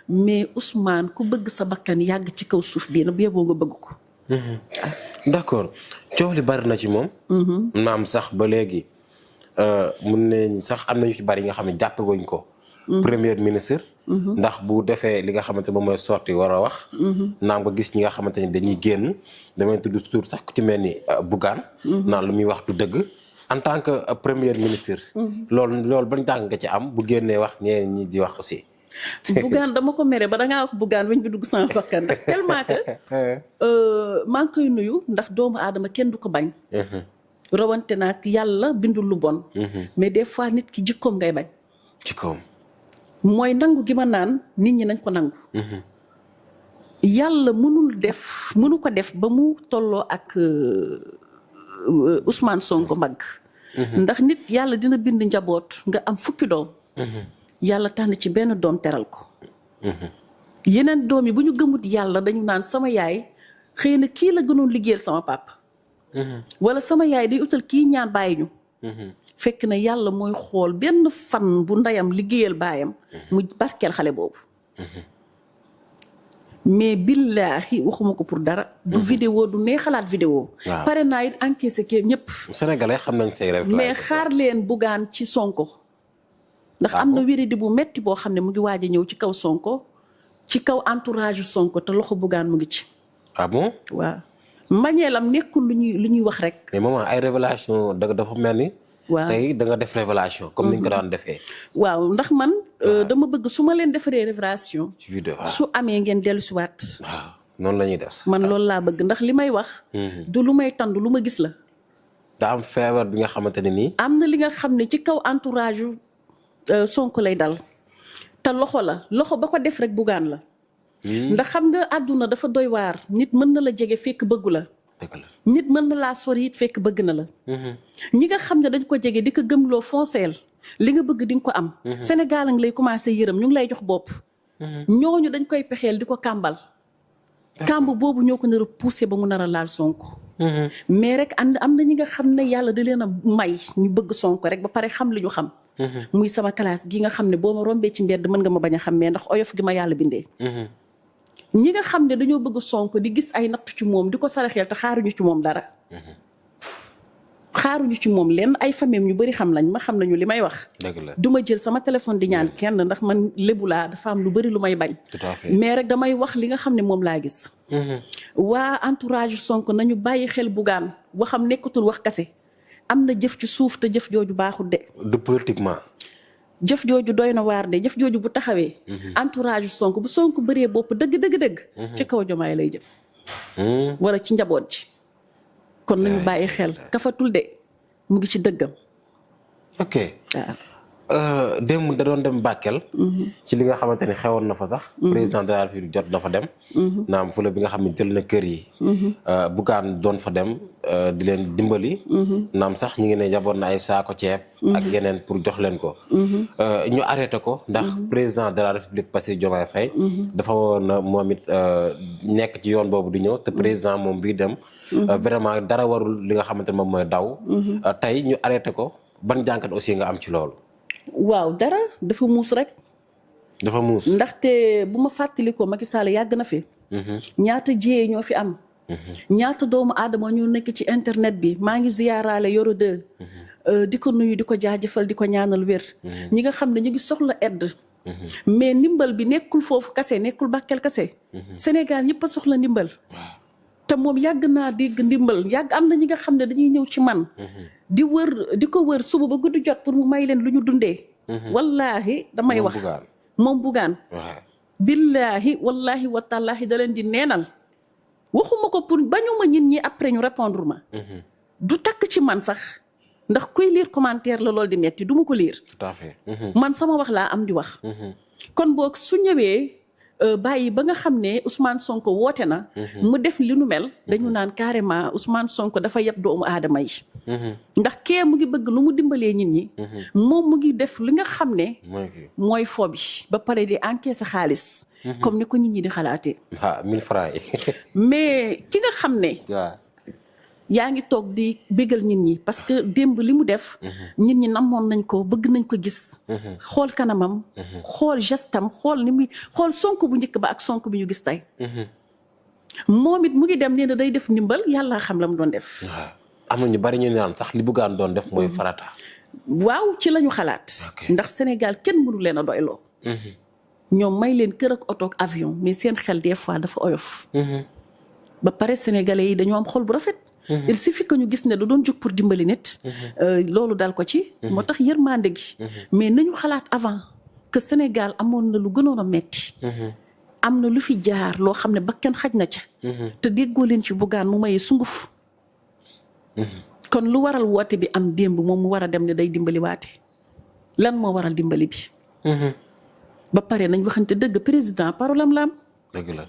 mais Ousmane ku bëgg sa bakkan yàgg ci kaw suuf bii nag yeboo nga bëgg ko. d'accord coow li bari na ci moom. maam sax ba léegi mun nañ sax am na ñu ci bari nga xam ne jàppeguñ ko. premier ministre. ndax bu defee li nga xamante moom mooy sorti war a wax. naam nga gis ñi nga xamante ni dañuy génn damay tudd tur sax ku ci mel ni Bougane. naan lu muy wax du dëgg. en tant que premier ministre. loolu ban jàng nga ci am bu génnee wax ñeneen ñi di wax aussi. Bougane dama ko mere ba dangaa wax Bougane bañ bi dugg sama bakkan ndax tellement que maa ngi koy nuyu ndax doomu aadama kenn du ko bañ. rawante naag yàlla bindul lu bon. mais des fois nit ki jikkoom ngay bañ. jikkoom. mooy nangu gi ma naan nit ñi nañ ko nangu. yàlla mënu ko def ba mu tolloo ak Ousmane Sonko mbagg. ndax nit yàlla dina bind njaboot nga am fukki doom. yàlla tànn ci benn doom teral ko. yeneen doom yi bu ñu gëmut yàlla dañu naan sama yaay xëy na kii la gënoon liggéeyal sama papa. wala sama yaay day utal kii ñaan bàyyi ñu. fekk na yàlla mooy xool benn fan bu ndeyam liggéeyal baayam. mu barkeel xale boobu. mais billaahi waxuma ko pour dara. du vidéo du nee xalaat vidéo. pare naa it encaissé ke ñëpp. sénégalais xam nañ say rêve. mais xaar leen Bougane ci Sonko. ndax am na wéradi bu metti boo xam ne mu ngi waaj a ñëw ci kaw Sonko ci kaw entourage Sonko te loxo Bougane mu ngi ci. ah bon. waaw mbañeelam nekkul lu ñuy wax rek. mais maman ay révélation dafa mel ni. waaw tey da nga def révélation comme ni ñu ko daan defee. waaw ndax man dama bëgg su ma leen defaree révélation ci vidéo su amee ngeen dellu si waat. waaw noonu la ñuy def. man loolu laa bëgg ndax li may wax. du lu may tànd lu ma gis la. daa am feebar bi nga xamante ne nii. am na li nga xam ne ci kaw entourage Sonko lay dal te loxo ba ko def rek Bougane la. ndax xam nga àdduna dafa doy waar nit mën na la jege fekk bëggu la. dëgg la nit mën na laa sori it fekk bëgg na la. ñi nga xam ne dañ ko jege di ko gëmloo fonceel li nga bëgg di nga ko am. Sénégal a ngi lay commencé yërëm ñu ngi lay jox bopp. ñooñu dañ koy pexeel di ko kàmbal. kàmb boobu ñoo ko nar a poussé ba mu nar a laal Sonko. mais rek am na ñi nga xam ne yàlla da leen a may ñu bëgg Sonko rek ba pare xam li ñu xam. muy sama classe gi nga xam ne boo ma rombee ci mbedd mën nga ma bañ a xam mais ndax oyof gi ma yàlla bindee. ñi nga xam ne dañoo bëgg Sonko di gis ay natt ci moom di ko saraxeel te xaaruñu ci moom dara. xaaruñu ci moom lenn ay famille ñu bari xam nañu li may wax. dëgg la du ma jël sama téléphone di ñaan kenn ndax man lébu laa dafa am lu bari lu may bañ. tout à fait mais rek damay wax li nga xam ne moom laa gis. waa entourage Sonko nañu bàyyi xel Bougane waxam nekkatul wax kase am na jëf ci suuf te jëf jooju baaxul de. du politiquement. jëf jooju doy na waar de jëf jooju bu taxawee. entourage Sonko bu Sonko bëree bopp dëgg. ci kaw Jomaay lay jëm. wala ci njaboot ji. kon nañu bàyyi xel kafatul de mu ngi ci dëggam. ok démb da doon dem Bakel. ci li nga xamante ni xewoon na fa sax. président de la République jot na fa dem. naam fële bi nga xam ne jël na kër yi. Bougane doon fa dem di leen dimbali. naam sax ñi ngi ne jaboon na ay saako ceeb. ak yeneen pour jox leen ko. ñu arrêté ko ndax président de la République Bassirou Diomaye Faye. dafa woon moom it nekk ci yoon boobu di ñëw te président moom bii dem. vraiment dara warul li nga xamante ne moom mooy daw. tey ñu arrêté ko ban jànkat aussi nga am ci loolu. waaw dara dafa muus rek. dafa muus ndaxte bu ma fàttalikoo Macky Sall yàgg na fi. ñaata jiyee ñoo fi am. ñaata doomu aadama ñoo nekk ci internet bi maa ngi ziyaaraale Yoro 2. di ko nuyu di ko jaajëfal di ko ñaanal wér. ñi nga xam ne ñu ngi soxla aide. mais ndimbal bi nekkul foofu kase nekkul Bakel kase. Sénégal ñëpp a soxla ndimbal. te moom yàgg naa dégg ndimbal am na ñi nga xam ne dañuy ñëw ci man. di ko wër suba ba guddi jot pour mu may leen lu ñu dundee. wallaahi damay wax moom Bougane. billaahi wallaahi watallaahi da leen di neenal. waxuma ko pour bañu ma ñin ñi après ñu répondre ma. du takk ci man sax ndax kuy lire commentaire la loolu di metti du ma ko lire. tout à fait. man sama wax laa am di wax. kon boog su ñëwee. bàyyi ba nga xam ne Ousmane Sonko woote na. mu def li nu mel. dañu naan carrément Ousmane Sonko dafa yeb doomu aadama yi. ndax kee mu ngi bëgg lu mu dimbalee nit ñi. moom mu ngi def li nga xam ne. mooy fo bi ba pare di encaisser xaalis. comme ni ko nit ñi di xalaatee. 1000 francs yi. mais ki nga xam ne. yaa ngi toog di bégal nit ñi parce que démb li mu def. nit ñi namoon nañ ko bëgg nañ ko gis. xool kanamam. xool gestam xool ni muy xool Sonko bu njëkk ba ak Sonko bi ñu gis tey. moom it mu ngi dem nee na day def ndimbal yàlla xam la mu doon def. waaw am na ñu bari ñu naan sax li Bougane doon def mooy farata. waaw ci lañu xalaat. ndax Sénégal kenn mënu leen a doyloo. ñoom may leen kër ak oto ak avion mais seen xel des fois dafa oyof. ba pare sénégalais yi dañoo am xol bu rafet. il suffit que ñu gis ne da doon jóg pour dimbali nit. loolu dal ko ci. moo tax yërmande gi. mais nañu xalaat avant que Sénégal amoon na lu gënoon a metti. am na lu fi jaar loo xam ne ba kenn xaj na ca. te déggoo leen ci Bougane mu maye sunguf. kon lu waral woote bi am démb moom mu war a dem ne day dimbali waate lan moo waral dimbali bi. ba pare nañ waxante dëgg président parole am la am. dëgg la.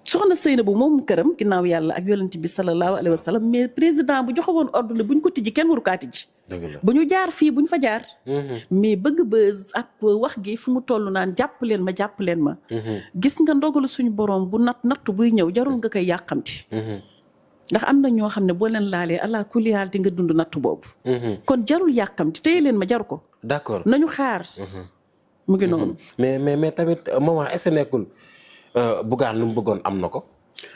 soxna Seynabou moom këram ginnaaw yàlla ak yonent bi sallallahu alayhi wa sallam mais président bu joxe woon ordre la bu ñu ko tijji kenn waru kaa tijji. dëgg la bu ñu jaar fii bu ñu fa jaar. mais bëgg buzz ak wax gi fu mu toll naan jàpp leen ma. gis nga ndogalu suñu borom bu nattu buy ñëw jarul nga koy yàqamti. ndax am na ñoo xam ne boo leen laalee allah kulli haal di nga dund nattu boobu. kon jarul yàqamti téye leen ma jaru ko. d'accord nañu xaar. mu ngi noonu. mais tamit maman est-ce que nekkul Bougane lu mu bëggoon am na ko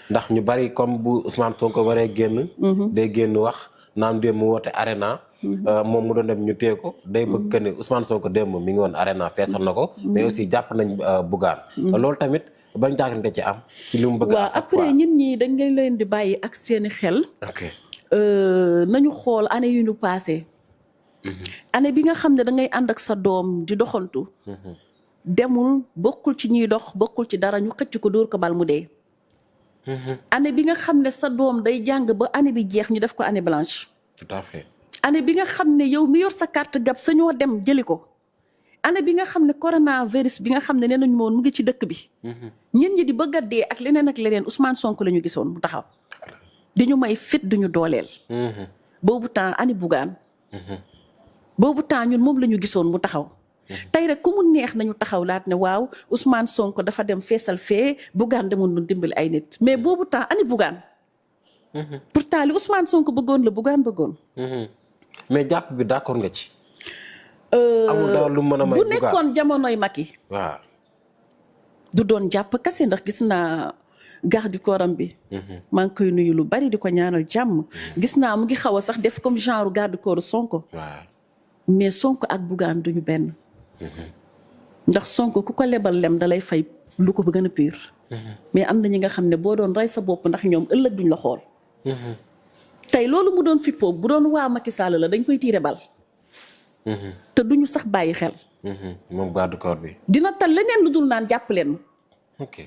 ndax ñu bari comme bu Ousmane Sonko waree génn. day génn wax naan démb mu woote arena. moom mu doon dem ñu téye ko day bëgg que ni Ousmane Sonko démb mi ngi woon arena feesal na ko. mais aussi jàpp nañ Bougane. loolu tamit bañ jàkkante ci am. ci li mu bëgg waaw après nit ñi dañ leen di bàyyi ak seeni xel. ok nañu xool année yu ñu passé. année bi nga xam ne da ngay ànd ak sa doom di doxantu. demul bokkul ci ñuy dox bokkul ci dara ñu xëcc ko dóor ko bal mu dee. année bi nga xam ne sa doom day jàng ba année bi jeex ñu def ko année blanche. tout à fait. année bi nga xam ne yow mi yor sa carte gab sa ñoo dem jëli ko. année bi nga xam ne coronavirus bi nga xam ne nee nañu woon mu ngi ci dëkk bi. ñit ñi di bëgg a dee ak leneen ak leneen Ousmane Sonko la ñu gisoon mu taxaw. di ñu may fit duñu dooleel. boobu temps année Bougane. boobu temps ñun moom la ñu gisoon mu taxaw. tey rek ku mu neex nañu taxaw laat ne waaw Ousmane Sonko dafa dem feesal fee Bougane demoon nu dimbali ay nit mais boobu temps ani Bougane. pourtant li Ousmane Sonko bëggoon la Bougane bëggoon. mais jàpp bi d'accord nga ci. amul daal lu mën a may bu nekkoon jamonoy Macky. waaw. du doon jàpp kase ndax gis naa garde du corps bi. maa ngi koy nuyu lu bari di ko ñaanal jàmm. gis naa mu ngi xaw a sax def comme genre garde du corps Sonko. waaw. mais Sonko ak Bougane duñu benn. ndax Sonko ku ko lebal lem dalay fay lu ko gën a pur. mais am na ñi nga xam ne boo doon rey sa bopp ndax ñoom ëllëg duñ la xool. tey loolu mu doon fippoo bu doon waa Macky Sall la dañ koy tiire bal. te duñu sax bàyyi xel. moom garde corps bi. dina tal leneen lu dul naan jàpp leen. ok.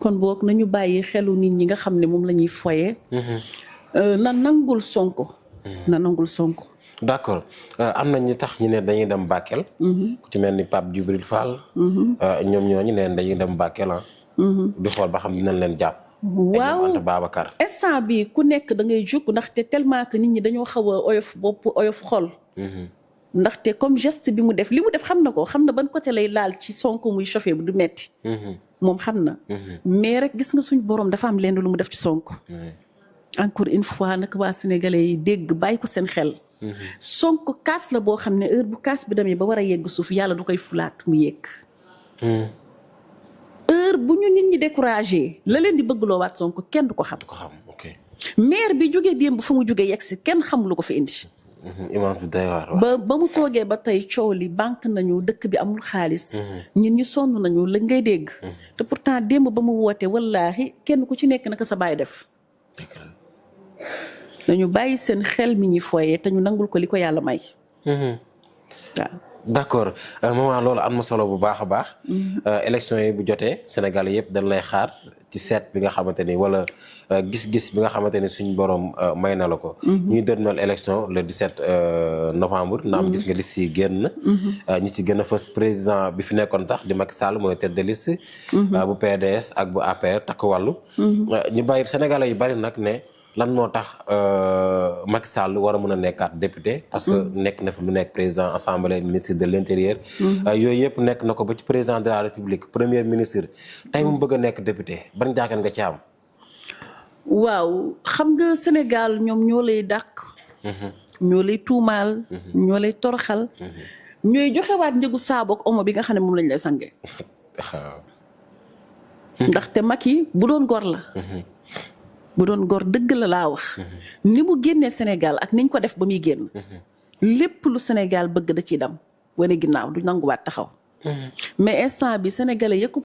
kon boog nañu bàyyi xelu nit ñi nga xam ne moom la ñuy foyee. na nangul Sonko. na nangul Sonko. d'accord am na ñi tax ñu ne dañuy dem Bakel. ku ci mel ni Pape Djibril Fall. ñoom ñooñu neen dañuy dem Bakel ah. di xool ba xam dinañ leen jàpp. waaw Anta Babacar. instant bi ku nekk da ngay jóg ndaxte tellement que nit ñi dañoo xaw a oyof bopp oyof xol. ndaxte comme geste bi mu def li mu def xam na ko xam na ban côté lay laal ci Sonko muy chauffé bu du metti moom xam na. mais rek gis nga suñu borom dafa am lenn lu mu def ci Sonko. encore une fois nag waa sénégalais yi dégg bàyyi ko seen xel. Sonko kaas la boo xam ne heure bu kaas bi demee ba war a yegg suuf yàlla du koy fulaat mu yegg. heure bu ñu nit ñi découragé la leen di bëgg loo waat Sonko kenn du ko xam. ok. maire bi jógee démb fu mu jógee yegg si kenn xamul lu ko fi indi. image bi day waar. ba mu toogee ba tey coow li banque nañu dëkk bi amul xaalis. ñun ñi sonn nañu la ngay dégg. te pourtant démb ba mu wootee wallaahi kenn ku ci nekk naka sa baay def. dañu bàyyi seen xel mi ñuy foyee te ñu nangul ko li ko yàlla may. waaw. d'accord maman loolu am na solo bu baax a baax. élection yi bu jotee Sénégal yëpp dañ lay xaar ci seet bi nga xamante ni wala gis-gis bi nga xamante ni suñu borom may na la ko. ñuy dënmal élection le 17 novembre. na am gis nga liste yi génn. ñi ci gën a fës président bi fi nekkoon tax di Macky Sall mooy tête de liste. bu PDS ak bu APR takk wàllu. ñu bàyyi Sénégalais yu bari nag ne. lan moo tax Macky Sall war a mën a nekkaat député parce que nekk na fi lu nekk président assemblée ministre de l'intérieur. yooyu yëpp nekk na ko ba ci président de la république premier ministre tey mu bëgg a nekk député ban jaakan nga ci am. waaw xam nga Sénégal ñoom ñoo lay dàq. ñoo lay tuumaal. ñoo lay toroxal. ñooy joxewaat njëgu saabu ak omo bi nga xam ne moom lañ lay sange. ndaxte Macky bu doon gor la. bu doon gor dëgg la laa wax. ni mu génnee Sénégal ak niñ ko def ba muy génn. lépp lu Sénégal bëgg da ciy dem wane ginnaaw du nanguwaat taxaw. mais instant bi sénégalais yëpp